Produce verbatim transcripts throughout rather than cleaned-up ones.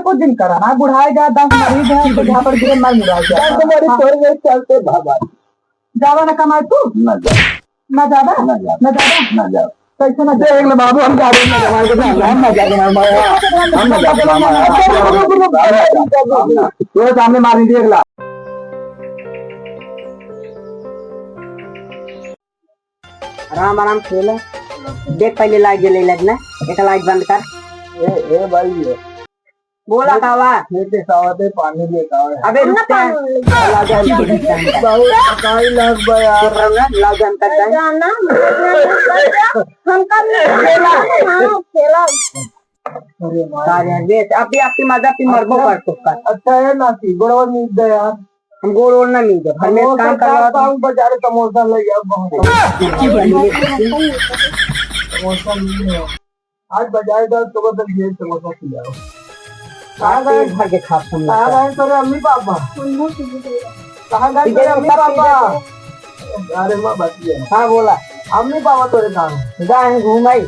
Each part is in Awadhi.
कुछ दिन करा ना, बुढ़ाए जा, दस मरीज है, तो झापड़ गिरे, मर मुराए जा। दस मरीज हाँ। तोरे चलते बाबा। जावा ना कमाए तू? ना जा। ना जावा? ना जा। ना जावा? ना जा। कैसे ना देख ले बाबू, हम जा रहे हैं, ना कमाए के, ना, हम ना जा कमाए, हम ना जा कमाए। तोरे सामने मारेंगे, देख ला। आराम आराम खेल। देख पहले लाइट जले लगना, एक लाइट बंद कर। ए, ए भाई, ए। बोला कावा? खेत से आवत है, पानी लेके आवे। अबे रुक जा। लाओ जा, हम कर देंगे। बहुत थकाई लग बा यार। बोल रहा हूँ ना, लाओ जा, हम कर देंगे। जाना, हम कर लेंगे। खेला। हाँ, खेला। अरे माँ। सारे बेच, अभी आपकी मदद भी मरबो अच्छा। कर चुका। अच्छा है ना कि गोड़वा नींद दे यार। हम गोड़ वोड़ ना नींद दे, हम हमें वो काम तो करवा काम, दो। काम बजा रहे, समोसा ले आओ, बहुत समोसा नहीं है। आज बजाए जाओ, तो बस ये समोसा खिलाओ। कहाँ गए? पेट भर के खा सुन कहाँ गए तेरे अम्मी पापा? कहाँ गए तेरे अम्मी पापा? अरे माँ, बात ये है। हाँ, बोला। अम्मी पापा तोरे कहाँ हैं? गए हैं घूम आई।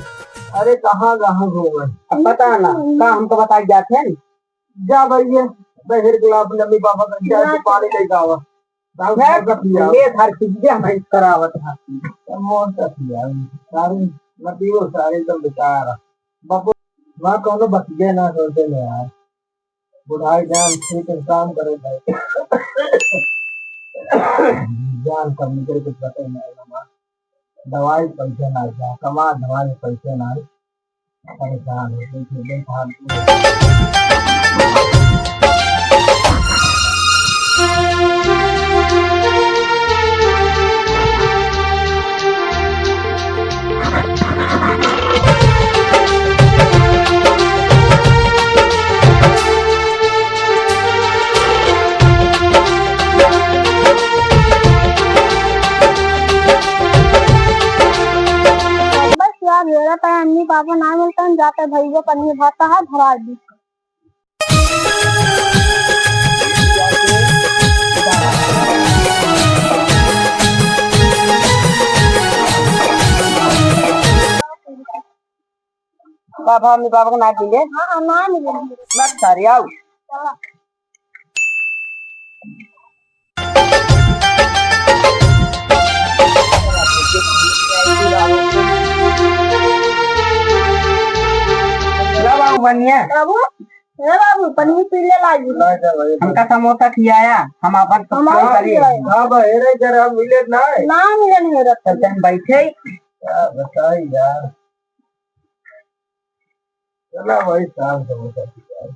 अरे, कहाँ, कहाँ घूम आई? अब पता ना, का हमको बता के जाते हैं। जा भैया, बहिर के ला अपने अम्मी पापा का, जा तू पानी लेके आवा। मैं समोसा खियाओ। मैं हर चीज हम करावत है। समोसा खियाओ। सारे नतीबो सारे एकदम बेकार है। बापू, वहाँ कौनो बतिया ना सोचे ले यार। बुढ़ाई जान ठीक काम करे भाई। जान कम निकल कुछ पता नहीं लगा। दवाई पैसे ना जा, कमा दवाई पैसे ना। परेशान हो गए थे, बेकार। बस यार, मेरा तो अम्मी पापा ना मिलता, जाते भैया पन्नी भाता है, भरा दी। बाबा, मम्मी पापा को ना मिले? हाँ, हाँ, ना मिले। बस सारे आओ। चला। ला बाबू, बनिया। बाबू, ए बाबू, पनीर पीले लागी। हमका समोसा खियाया, हम आपन हम काम करी। खियाए। हाँ भाई, रे जरा मिले ना। ना मिले, नहीं रहता। चलते हम बैठे। क्या बताई यार। चला भाई, शाम समोसा खियाए।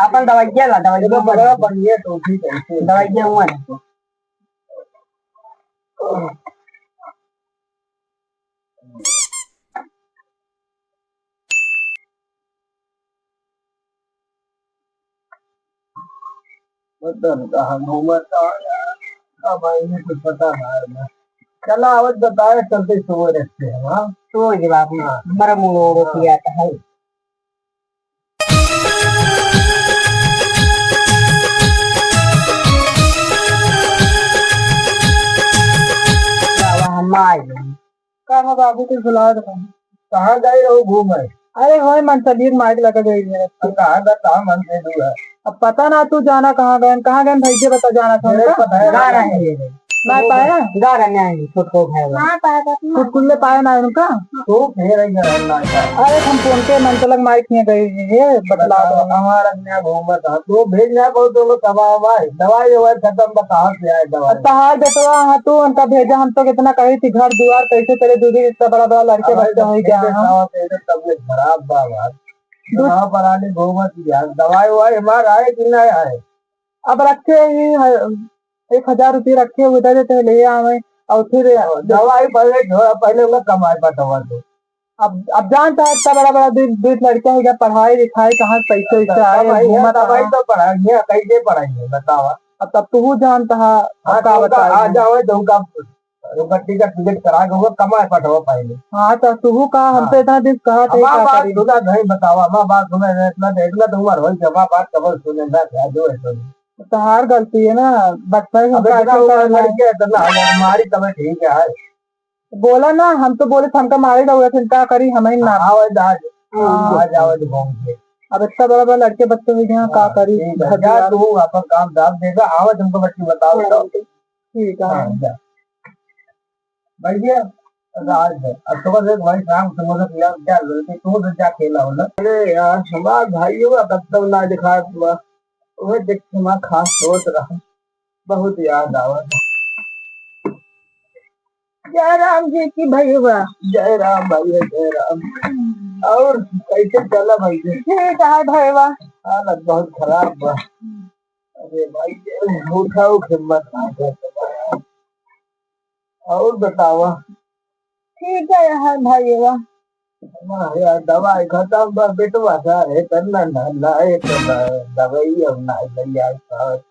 आपन दवाइया ला, दवाइया ये तो बड़ा बढ़िया टोपी कैसे? दवाइया हुआ ना। पता नहीं कहाँ घूमत है यार। अब आएंगे कुछ पता ना है ना। चला आवत बताए चलते सुबह रखते हैं, हाँ? तो जवाब ना, हाँ। मरम उड़ो हाँ। किया था है। बाबा, हम आ गए। का हो बाबू, कुछ बुला दे। कहाँ गए रहो घूमे? अरे, वही मंसलियत माइक लगा गई है। अब कहाँ गए, कहाँ मन से दूर है? अब पता ना, तू जाना कहाँ गए, कहाँ गए भैया, बता जाना था मेरे उनका। पता है गा ना। रहे हैं। ना पाया? गा रहे हैं, छोटको भाई। ना पाया, बस ना। कुछ कुल्ले पाया ना उनका? तू फेर ही गया ना यार। अरे, हम फोन पे मन तलक माइक में गए हैं, बतला बताओ, दो। हमारा नया घूमत है। तू भेज ना को, तो लोग कमाओ भाई। दवाई ववाई खत्म, बता कहाँ से आए दवाई? अब तहार बेटवा हाँ, तू उनका भेजा, हम तो कितना कही थी, घर दुआर कैसे तेरे दीदी, इतना बड़ा बड़ा लड़के अब बच्चे हो गया, हाँ। तबियत खराब बा यार। दूध ना परानी घूमत यार, दवाई ववाई हमार आए कि नहीं आए? अब रखे ही है, एक हजार रुपये रखे हुए दे देते हैं, ले आवे। और फिर दवाई पहले छोड़ा, पहले उनका कमाई पटवा दो। अब, अब जानता है, इतना बड़ा बड़ा दू, दू लड़का है, पढ़ाई लिखाई कहाँ से पैसे वैसे आए, कमाई है, घूमत कमाई है। तो पढ़ाई है, कैसे पढ़ाई है, बतावा। अब तब तू जानता है, अब हाँ, का तो उनका बताई आ हम? जावे तो उनका, उनका टिकट, टिकट करा के उनका कमाई पटवा पहले। हाँ, तो तू का, हम हाँ। तो इतना दिन कहा था, हमार का बात करी? सुना नहीं, बतावा, हमार बात सुना नहीं, इतना, इतना तो उम्र हो गया, हमार बात कब सुने ना, क्या जो है सुने। तहार गलती है ना, बचपन में अब इतना उम्र लड़के है, तो ना, हमारी तबीयत ठीक है। बोला ना, हम तो बोले, "हमका मारे दौड़त हन, का करी, हम ही ना।" आवे दाज, हाँ। आ जावे तो घूम के। अब इतना बड़ा बड़ा लड़के बच्चे हुए यहाँ, का हाँ, करी? ठीक है, घर जा दुआर। तू अपन काम धाम देखा, आवा तुमको बच्ची बताओ तो। ठीक है। हाँ, जा। भैया, राज है। अब सुबह से भाई शाम से मुझे यार क्या गलती, तू तो जा खेला हो ना। अरे यार, हमार भाइयों का कब तक ना दिखा हुआ। वह देख के हमार खास दोस्त रहा। बहुत याद आवा। जय राम जी की भैया। जय राम भैया, जय राम। और कैसे चला भाई जी? ठीक है भैया। हालत बहुत खराब बा। अरे भाई, उठाओ हिम्मत ना कर। और बतावा। ठीक है यार भैया। वाह यार, दवाई खत्म बा, बेटवा सारे करना ना, ना, एक ना, दवाई अब ना, ना, यार, साहब।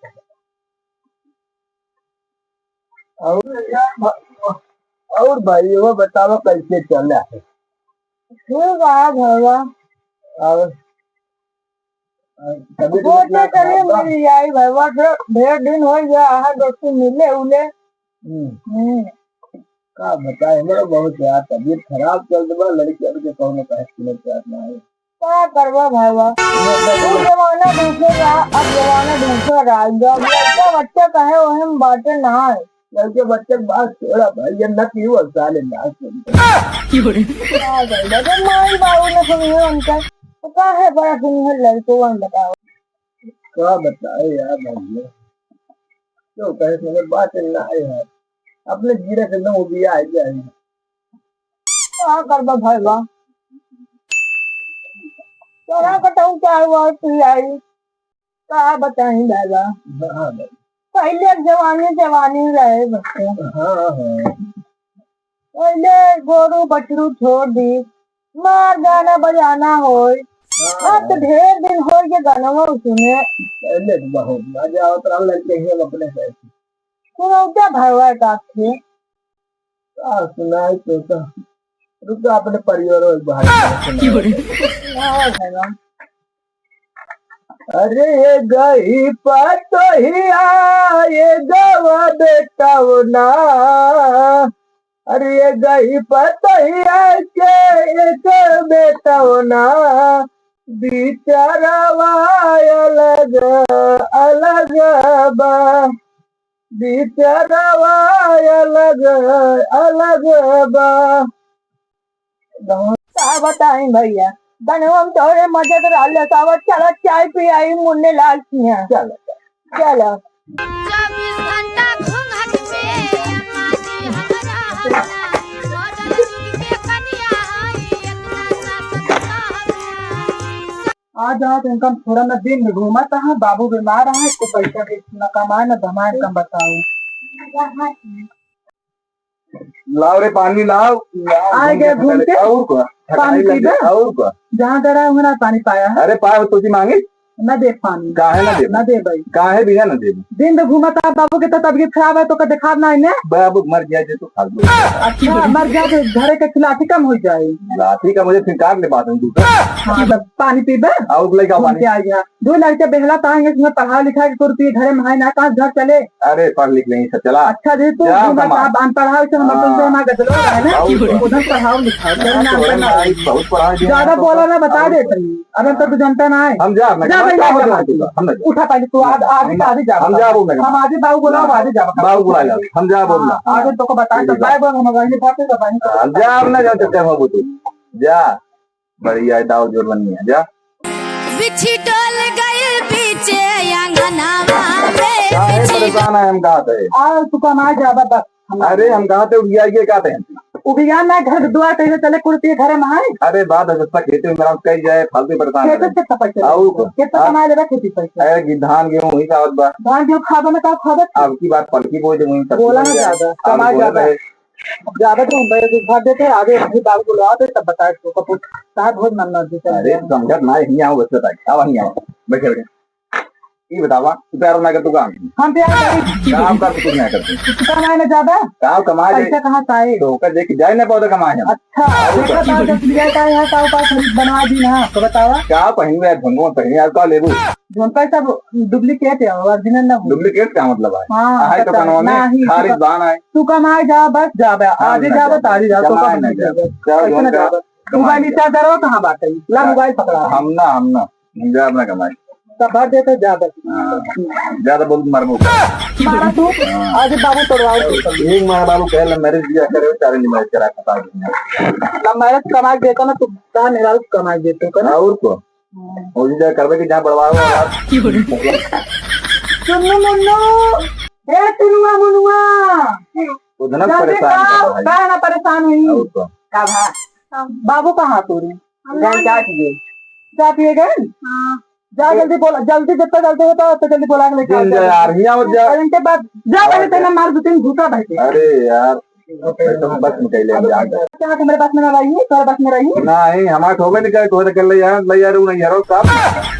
और यार, और भाई, वो बतावा कैसे चला है? ठीक है भैया। और तबीयत बहुत ना खराब बा? मिल जाई भाई, बस ढेर दिन हो गया, आहा दोस्ती मिले उले। हम्म। हम्म। का बताए, हमरा बहुत यार तबीयत खराब चलत बा, लड़कियन के कौनो कहे सुनत चाहत ना है। का करबा भाई बा? वो जमाना दूसरे रहा, अब जमाना दूसरा रहा। जब लड़का बच्चा कहे, ओहे में बाटे ना है। लड़के बच्चे के बात छोड़ा भाई, ये न पीओ साले ना सुन। का करबा? जब माई बाबू ने सुनिए उनका, तो काहे बड़ा सुनिए लड़कों में बताओ। का बताए यार भैया, क्यों कहे सुने बात ना है यार, अपने जीरे से एकदम उबिया आ गया है। का करबा भाई बा? तोरा कतहु चाहे हुआ तू आई, का बताई भाई बा? हाँ भाई। पहले जवानी जवानी रहे बच्चे। हाँ, हाँ। पहले गोरू बछरू छोड़ दी, मार गाना बजाना होय। हाँ। अब तो ढेर दिन होय के गानवा सुने। पहले तो बहुत मजा आवत रहल लड़के ही हम अपने से। सुनौता भरवा का थे। का सुनाई तो, तो रुका अपने परिवार और बाहर से सुनाई। हाँ, है ना। अरे ये गई पतोहिया, ये गवा बेटवना। अरे ये गई पतोहिया के एक बेटवना। बिचारवा अलग अलग बा। बिचारवा अलग अलग बा। का बताई भैया, गनवा में तोरे मजा तो रहल सावा। चला चाय पी आई मुन्ने लाल किहाँ। चला, चला। चौबीस घंटा घूंघट में अम्मा जी हमरा हल्ला, मॉडल जुग के कनिया हई, इतना शासन कहला। आ जाओ तो इनका थोड़ा ना दिन में घूमत है, बाबू बीमार है, तो पैसा के न कमाए न धमाए, कम बताओ। लाओ रे पानी लाओ, लाओ, आ घूम गया के घूम थकाली। के। और का? पानी थकाली लग पीबे? गई, और का? जहाँ गड़ा हुआ ना पानी पाया है। अरे पाए तो जी मांगी। ना दे पानी। काहे ना देबू? ना दे भाई। काहे बिना ना देबू? दिन तो घूमत आ बाबू के तो तबीयत खराब है तो का दिखाब ना इन्हें? बाबू मर गया जे तो फालतू। अच्छा, मर गया तो घरे के खिलाफी कम हो जाए। लाठी का मुझे फिर काट ले बात हम दूसरा। हाँ, तो पानी पीबे? आओ, लेके आओ घूम पानी। के आ गया। दो लड़के बेहला ताएंगे, इसमें पढ़ा लिखा के कुर्ती घरे में है ना, कहाँ घर चले? अरे, पढ़ लिख नहीं सब चला। अच्छा जी, तू जा घूमा कमा। साहब, अनपढ़ा हो, तो हम हाँ। तुमसे हमारा गजलो है ना, और उधर पढ़ाओ लिखाओ, तेरे हाँ, नाम तो पर ना। भाई, बहुत पढ़ा दिया ज्यादा तो बोला ना, बता और दे भाई। अबे तो तू जानता ना है। हम जा, मैं जा कमा, भाई, जा, जा, बोल जा। रहा हूँ तुझे, हम ना उठा पहले तू, आज, आज, हम, आज ही जा हम बाबू। जा, बोल रहा हूँ। हम आज ही बाबू बोला, हम आज ही जा। बाबू बुला ला, हम जा, बोल रहा। हाँ, आज तो को बता, ठीक तो है। बाय बोल, हम वहीं बात है, तो वहीं हाँ, जा, हम ना जा सकते हैं, बाबू तू। जा। बढ़िया है, दाव जोर बनी है, जा। बिच्छी डोल गइल बीचे अंगनावा में, काहे बिच्छी परेशान है हम कहा थे? आ, तू कमाए जाबा बस। अरे, हम कहा थे उबिया ये कहा थे? उबिया ना, घर दुआर कहीं चले, कुर्ती घरे में है। अरे, बात है, सस्ता खेती में आराम कही जाए, फालतू परेशान खेते है। से कितना पैसा आओ। कितना हाँ। कमाए लेबा खेती पैसा? अरे, धान गेहूं वही का होत बा। धान गेहूं खाबा ना, का खाबा? अब की बात पलकी बोई दे, वही सब बोला ना ज्यादा, अब कमाए बोले ज्यादा। रहे। ज्यादा तो हम भाई भर देते हैं, आगे अपने बाबू बुलवा दे, तब बताए तो कपूर कहाँ बहुत मन मर्जी चल अरे, रहा है। समझत ना है, हियाँ आओ, बच्चा ताई, आओ, हियाँ आओ, बैठे, बैठे। ये बतावा, तू प्यार ना कर, तू काम। हम प्यार करी। काम कर, तू कुछ ना कर। तू कमाए ना ज्यादा। काम कमाए जाए। पैसा कहाँ से आए? तो ओकर जे कि जाए ना पौधा कमाए हम। अच्छा, देखा था, जब लिया था यहाँ का ऊपर खरीद बनवा दी ना, तो बतावा। का पहनबे यार, भंगवा पहने यार, का लेबू? झुमका सब duplicate है, original ना हो। Duplicate का मतलब है? हाँ, आहे तो पता कनवा में नहीं, खारिज तू बान आए। तू कमाए जा, बस जा बे, हाँ, आजे ना जा बे, जा। तारी जा, तो कमाए कहाँ ना नहीं जा। जा बे? जा, पैसा ना झुमका, जा बे। कमाए mobile जा। Charger हो, कहाँ बात है? ला हाँ। Mobile पकड़ा। हम ना, हम ना। जा अपना कमाई। सब भर देते, जा बस। हाँ। ज्यादा बोल, मरबो। मारा तू? हाँ। आज बाबू तोड़वाओ तू। एक मार बाबू कहे, "Love marriage बियाह करे, चार दिन marriage करा, खत्म दुनिया।" Love marriage कमाई देता ना, तू कहाँ मेहरारू कमाई देते हो, ना? और को? हाँ। और ये करबे कि जहाँ बढ़वाओ, यार। चुन्नू मुन्नू, ए चुनुआ मुनुआ। उधना जल्दी परेशान कर रहा है। काहे ना परेशान हुई? और को? का भा? बाबू कहाँ तोरे? हम जान ना चाट गए। चाट पिए गए? हाँ। जा जल्दी बोला, जल्दी जितना जल्दी होता है उतना जल्दी बोला के लेके आ जा। यार, हियाँ मत जा। और इनके बाद जा पहले तेरे मार दो तीन घूंटा बहके। अरे यार, एकदम बस में कैले हम जान। क्या तुम्हारे बस में ना रही, तुम्हारे बस में रही? नहीं, हमारे ठोबे नहीं करे, तोहरे कर ले यार, ले यार, नहीं यार, साहब।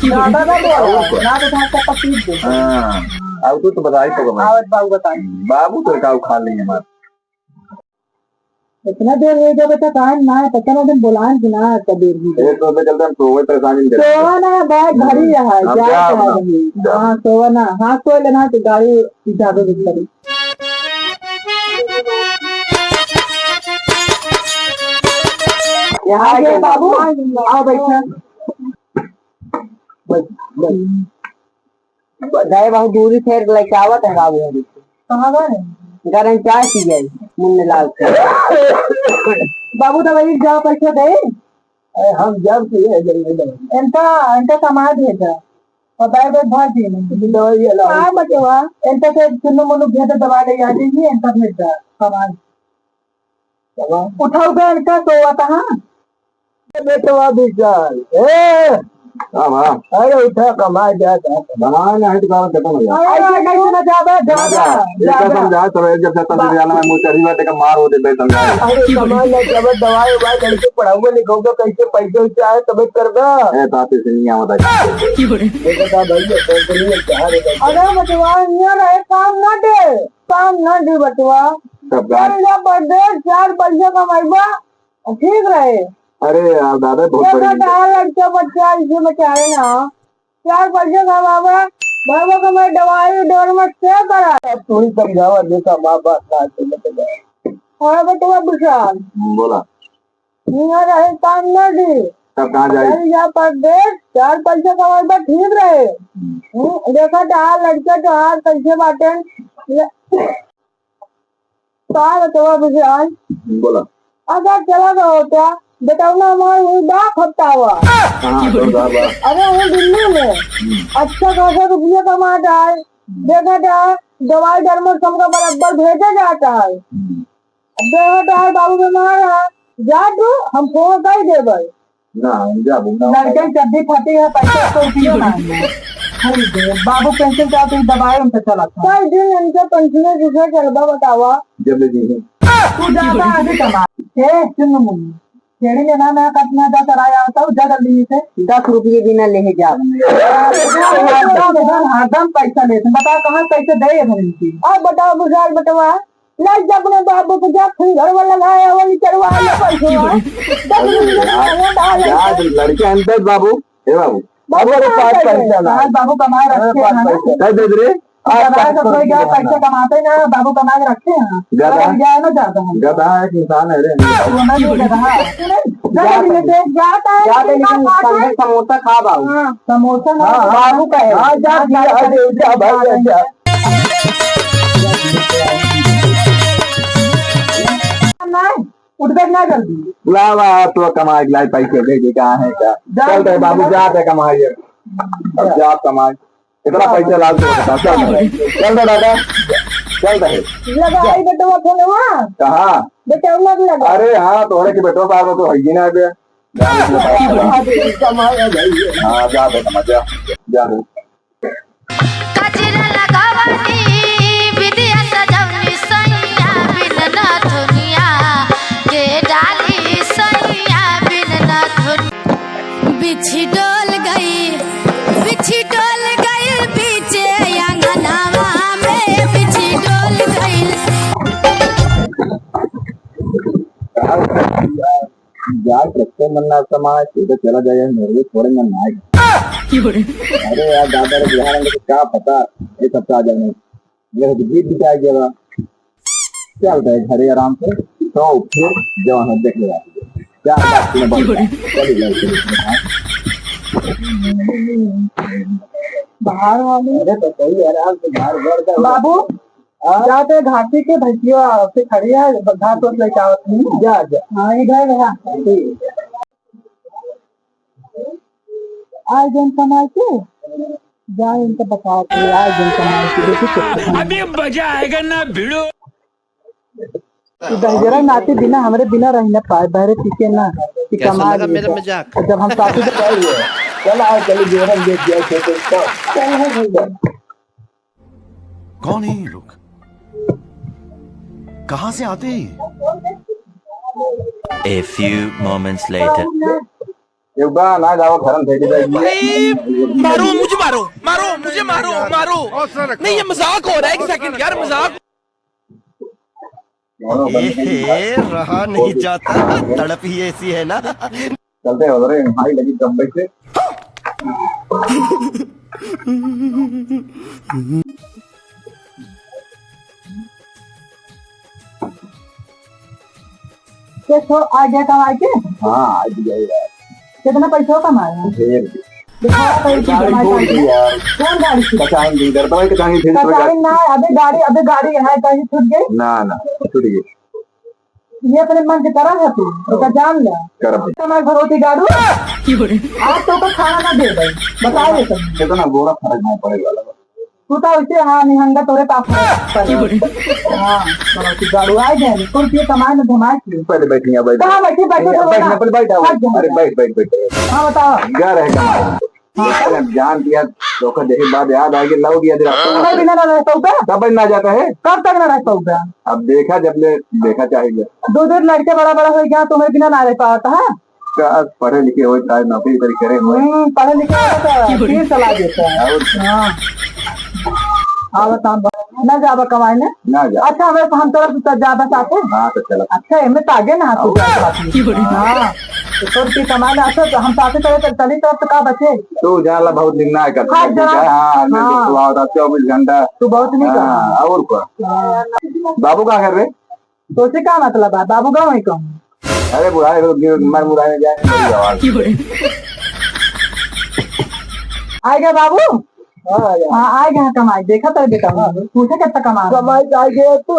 ज्यादा ना बोल, और क्या? ना तो भाग का पीट दे। हाँ, अब तू तो बताई तो मैं। आवत बाबू बताई। बाबू तो का उखाड़ लेंगे हमारे। इतना देर हो गया बेटा, टाइम ना है, पता ना तुम बुलाएं कि ना, इतना देर हो गया। एक तो चलते हम सोवे परेशान नहीं करते। सोवा ना, बैग भरी रहा है, हम क्या जा कह अपना, रही? जा। हाँ, सोवा ना, हाँ, सोए लेना तो गाड़ी ज्यादा दिख रही। यहाँ आ गए बाबू, आओ बैठो। बस, बस। गए बहुत दूरी से लइका आवत है बाबू। कहाँ गए? गरम चाय पी गए, मुन्ने लाल से। बाबू दवाई जा पैसा दे। अरे हम जब की है, जब नहीं दे। इनका, इनका कमा भेजा। और बैग, बैग भर दिए। दवाई ये लाओ। हाँ, बचवा। इनका से चुन्नू मुन्नू भेजा, दवा ले आ जाइए, इनका भेज दा, कमा। उठाओ बहन का सोवत, हाँ? ए बेटवा विशाल, ए! हाँ, हाँ। अरे उठा, कमाए जा, जा। कमाए ना है तो काम खत्म हो जाए। अरे, अरे, कैसे ना जाबे, जा, जा, जा, जा, जा। समझा, सब एक जब से समझ बा- जाना, मैं मुँह चढ़ी बात है, मार हो दे, बे, समझा। अरे, कमाए ना जाबे, दवाई उवाई लड़के पढ़ाऊंगा, लिखाऊंगा, कैसे पैसे वैसे आए, तबे करबे। ए, बात ऐसे नहीं आवता। देखो, का भाई, ये कंपनी में क्या है, अरे, बचवा, यहाँ रहे, काम ना दे। काम ना दी बचवा। तब का? चल जा परदेस, चार पैसा कमाइबा, ठीक रहे। अरे यार दादा, बहुत देखा बड़ी था, लड़का बच्चा इसे बचाए ना, चार पैसा कमावा, बाबा का मैं दवाई डोर में से करा। अब तू ही समझावा, देखा माँ बाप ना समझ में। हाँ, बचवा विशाल। हम्म, बोला। हियाँ रहे काम ना दी। तब कहाँ जाई? चल जा परदेस, चार पैसा कमाई बा, ठीक रहे। हम्म। हम्म, देखा तोहार लड़का तोहार कैसे बाटेन। ले, का बतवा विशाल? बोला। अगर चला गया होता, बेटौना हमार हुई बा खपतावा। कहाँ? तो बा, बा। अरे वो दिल्ली में। हम्म। अच्छा खासा रुपया कमाता है। हम्म। देखा था, दवाई दरमोट सबका बराबर भेजा जाता है। हम्म। अब देखो तोहार बाबू बीमार है, जा तू, हम फोन कर देबै। ना, हम जाबो ना। लड़कन चड्डी फटी है, पैसा सौ रुपया ना है। खरीद दे। बाबू पेंशन का तू दबाए, उनसे चला था। कई दिन इनके पेंशन से चलबा बतावा। जब ले दी। तू ज्यादा आगे कमा। ए, सुन मुन्नी। छेड़ी में ना, ना कटना जा चला जाता हूँ, जा जल्दी से। दस रुपये बिना ले जा। हरदम पैसा लेते, बता कहाँ पैसे दे इनकी। अब बताओ विशाल बतवा। लाइट अपने बाबू को जा फिंगर वाला लगाया, वही चढ़वा ले पैसे। दस अरे रुपये यार, में डाल यार, लड़के अनपढ़ बाबू, हे बाबू, बाबू, अरे पाँच पैसा ना। हाँ, बाबू कमा रखे हैं ना। कह दे रे, आज गधा का कोई क्या पैसा कमाते ना, बाबू कमा के रखे हैं। गधा। गधा है ना, ज्यादा है। गधा है, एक इंसान है रे। वो ना भी गधा है। जा, जा, जा, जा, लेकिन संगे समोसा खा बाबू। हाँ, समोसा ना। हाँ, हाँ, बाबू का है। हाँ, जा, जा, जा, जा, जा, भाई, जा। नहीं, उठ बैठ ना जल्दी। लावा, तो कमाई लाई पैसे दे के कहाँ है क्या? जा, चल रे बाबू, जा। जाते कमाई है। अब जा कमाई। इतना पैसा लाग तो बता, चल रे। चल रे दादा, चल रे। लगा आई बेटवा फोनवा। कहाँ? बेटवा लगा। अरे हाँ, तोहरे के बेटवा साहब तो है ही ना बे। जा, जा, जा। हाँ, जा बेटा, जा, जा। गजरा लगावनी, बिंदिया सजवनी, सैया बिन नथुनिया के डाली, सैया बिन नथुनिया। बिछी डोल गई, बिछी डोल गई, बीचे अंगनावा में बिछी डोल गई। यार, रखते मन ना समाज, ये तो चला जाए, मेरे को थोड़े मन ना आए। अरे यार, दादा रे, बिहार में तो क्या पता, ये सब क्या जाने। ये तो बीत भी जाए जरा। चलते हैं घरे आराम से, तो फिर जवान हो देख लेगा। क्या बात है, चलिए, चलिए, चलिए। बाहर वाले। अरे तो सही है, आराम से बाहर बढ़ जाओ। बाबू, हाँ? जाते घाटी के भैंसिया से खड़ी है, घास वास लेके आवत है। जा, जा। हाँ, इधर रहा। ठीक। आए जन कमाई के, जा इनका बताओ कि आए जन कमाई के, देखी कितना। अभी मजा आएगा ना भिड़ो। ई दहिजरा नाती बिना, हमरे बिना रही ना पाए, बहरे पीके ना, कि कैसा कमा लगा लिए मेरा तो। मजाक? और जब हम साथी चल, आओ, चलो, जोरन देख दिया, खेत में। चल, है भैया। कौन है ये लोग? कहाँ से आते हैं ये? A few moments later. एक बार ना जाओ, घर में भेज दे। भाई, मारो, मुझे मारो, मारो, मुझे मारो, मारो। नहीं, ये मजाक हो रहा है, एक सेकंड यार, मजाक। ए, रहा नहीं जाता, तड़प ही ऐसी है ना। चलते हैं, उधर है, भाई लगी दम से। कैसो आ गया कमाई के? हाँ, आ गया यार। कितना पैसा कमाया? ढेर। दिखावा तो एक गाड़ी कमाई छूट गई करके। यार। कौन गाड़ी छूट? कचाइन लीडर, दवाई कचाइन लीडर। कचाइन ना, अबे गाड़ी, अबे गाड़ी है, कहीं छूट गई? ना, ना, छूट गई। ये अपने मन से करा है तू, तो का जान ले। करब। कमाई भरोती गाड़ू। आज तो का खाना ना दे भाई, बताओ ये सब। कितना गोरा फर्क नहीं पड़े वाला। तू तो उसे, हाँ, निहंगा तोरे पास है। हाँ, तो गाड़ू आ गए, कुल के कमाई में धमाई की। पहले बैठ, यहाँ बैठ। कहाँ बैठी? बैठ, बैठ, बैठ, बैठ। पहले बैठ, आओ। बैठ, बैठ। अरे, बैठ, बैठ, बैठ, बैठ। हाँ, बताओ। क्या रहे कमाई? हाँ। अरे, जान दिया, धोखा देखे के बाद याद आ गया, लाओ दिया, दिला। तुम्हारे बिना ना रह पाऊंगा। कब ना जाता है? कब तक ना रह पाऊंगा? अब देखा, जब ले देखा चाहिए। दो दो लड़के बड़ा बड़ा हो गया, तुम्हारे बिना ना रह पाता है। का पढ़े लिखे होए, चाहे नौकरी वोकरी करे होए। हम्म, पढ़े लिखे होए तो तीर चला देता है। और हाँ। हाँ, बताओ, ना जाबा कमाई ने? ना जा। अच्छा, हमें, हम तोरा से ज्यादा साथे? हाँ, तो चला। अच्छा, एमे तो आगे ना हाथ और उठा के बात नहीं। हाँ, तो तोर की कमाई ना, अच्छा, तो हम साथे चले, चल, चली तरफ तो का बचे? तू जान ला, बहुत दिन ना आएगा। हाँ, जा। हाँ, हमें हाँ। तो सुबह होता चौबीस घंटा। तू बहुत नहीं हाँ, कर। और का? हाँ। बाबू कहाँ घर रे? तोसे का मतलब है? बाबू गाँव है कहूँ? अरे बुढ़ा, ये लोग गिर, मर मुराए जाए, मेरी आवाज। आए गए बाबू? हाँ, आ गया। हाँ, आए गए कमाई। देखा तेरे बेटा, हाँ। पूछे कितना कमा रहा है। कमाई का आ गया तो?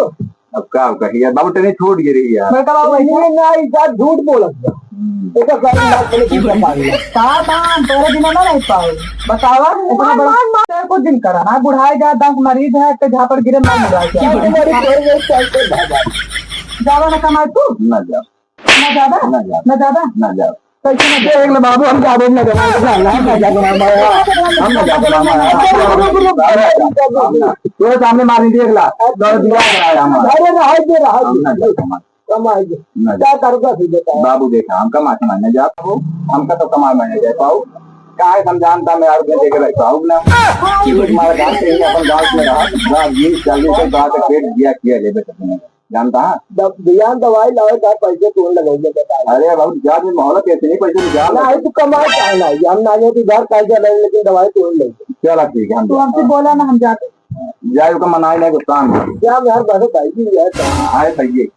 अब का कही यार, बाबू ट्रेन छूट गिरी यार। बड़का बाबू, ये ना, इस बात झूठ बोलत बा। हम्म। एकर सारी बात पहले पूछा पानी। का काम, तोरे बिना ना रह पाओ। बतावा, इतना बड़ा। मान, मान, मान। तेरे को दिन करा ना, बुढ़ाई जा, दस मरीज है, तो झापड़ गिरे, मर मुराए। अरे, तुम्हारी कोई नहीं चलते बाबा। जावा ना कमाए तू? ना जा। ना जाबा? ना जाबा। ना जाबा। ना जाबा। कैसे ना जाबा? देख ले बाबू, हम जाबे ना जाबा, ना, ना जाबा, ना, ना, हम ना जाबा, ना, ना। तोरे सामने मारी, देख ला, दौड़ दिया कराया हम। अरे रहा दे, रहा दे। हम ना जाबा, ना। कमाई दे। ना क्या जाबा। करूँगा फिर बताओ? बाबू देखा, हम कमा के ना जाबा, हमका तो कमा में ना जा पाओ। काहे हम जानता मैं और देख रख पाऊँ ना। हमारे गाँव से ही अपन गाँव में रहा, गाँव बीस चालीस के बाद पेट दिया किया ले बेटा तुमने। जानता है? दब-, बियान दवाई लावे का पैसे कौन लगाई है, बताओ। अरे बाबू, जा, मैं मोहलत कैसे नहीं, पैसे निकाल। ना, तू कमाए काहे ना? हम ना, नहीं तो घर का चला, लेकिन दवाई कौन ले? चला, ठीक है, हम तू हमसे बोला ना, हम जाते। जाए, ओका मनाई ना, गुस्सा में। क्या यार, बस भाई जी, यार। आए, भाई जी।